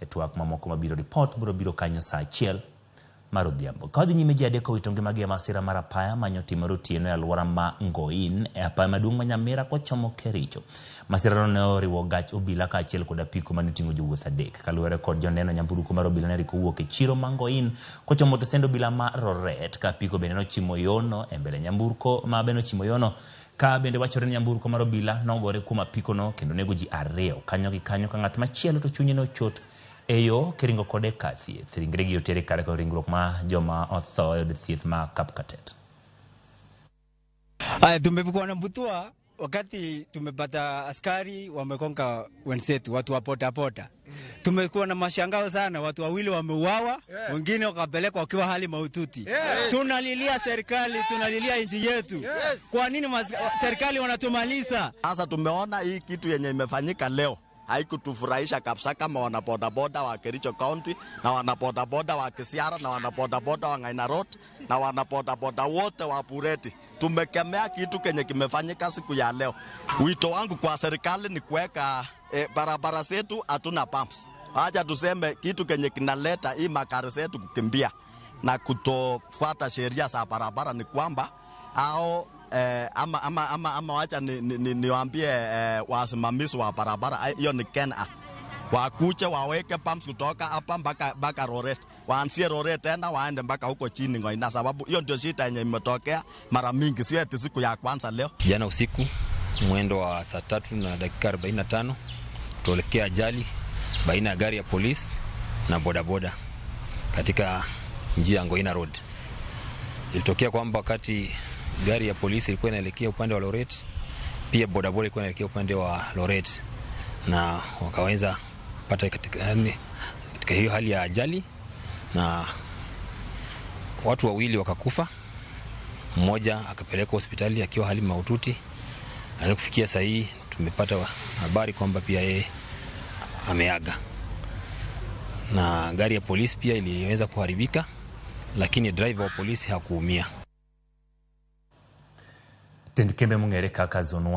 E twak mamoko mabiro ripot biro biro kanyo saa 1 mar odhiambo. Ka wadhi nyime, ji adek owito ngimagi e masira mar apaya manyotimore otieno e alwora ma Ngoin e apaya maduong' ma Nyamira kochomo Kericho. Masirano ne oriwo gach obila kaachiel kod apiko mane oting'o jowuoth adek. Kaluwore kod joneno, nyamburko mar obila ne rik owuok e chiro ma Ngoin kochomo tesend obila ma Roret, ka apiko bende nochimo yono e mbele nyamburko ma bende nochimo yono. Ka bende wachore ni nyamburko mar obila nogore kuom apikono kendo nego ji ariyo kanyo gi kanyo, ka ng'at machielo to chunye ne ochot e yo kiringo kode e kar thieth. Ringregi oter e kar kano ringruok ma joma otho e od thieth ma Kapkatet. Aya, tumekuwa na mbutua wakati tumepata askari wamekonga wenzetu, watu wa bodaboda. Tumekuwa na mashangao sana, watu wawili wameuawa, wengine wakapelekwa wakiwa hali mahututi. Tunalilia serikali, tunalilia nchi yetu. Kwa nini serikali wanatumaliza? Sasa tumeona hii kitu yenye imefanyika leo haikutufurahisha kabisa kama wanabodaboda wa Kericho County na wanabodaboda wa Kisiara na wanabodaboda wa Ngaina Road na wanabodaboda wote wa Bureti. Tumekemea kitu kenye kimefanyika siku ya leo. Wito wangu kwa serikali ni kuweka barabara zetu, hatuna pumps. Acha tuseme kitu kenye kinaleta hii magari zetu kukimbia na kutofuata sheria za barabara ni kwamba au ama wacha niwaambie wasimamizi wa barabara, hiyo ni KeNHA, wakuje waweke pumps kutoka hapa mpaka Roret, waanzie Roret tena waende mpaka huko chini Ngoina, sababu hiyo ndio shida yenye imetokea mara mingi, sio eti siku ya kwanza leo. Jana usiku mwendo wa saa 3:45 kutokea ajali baina ya gari ya polisi na bodaboda katika njia ya Ngoina Road. Ilitokea kwamba wakati gari ya polisi ilikuwa inaelekea upande wa Loret, pia bodaboda ilikuwa inaelekea upande wa Loret, na wakaweza kupata katika hiyo hali ya ajali, na watu wawili wakakufa, mmoja akapelekwa hospitali akiwa hali mahututi. Na kufikia sasa hii tumepata habari kwamba pia yeye ameaga. Na gari ya polisi pia iliweza kuharibika, lakini driver wa polisi hakuumia. Tend kembe mong'ere kaka Zone 1.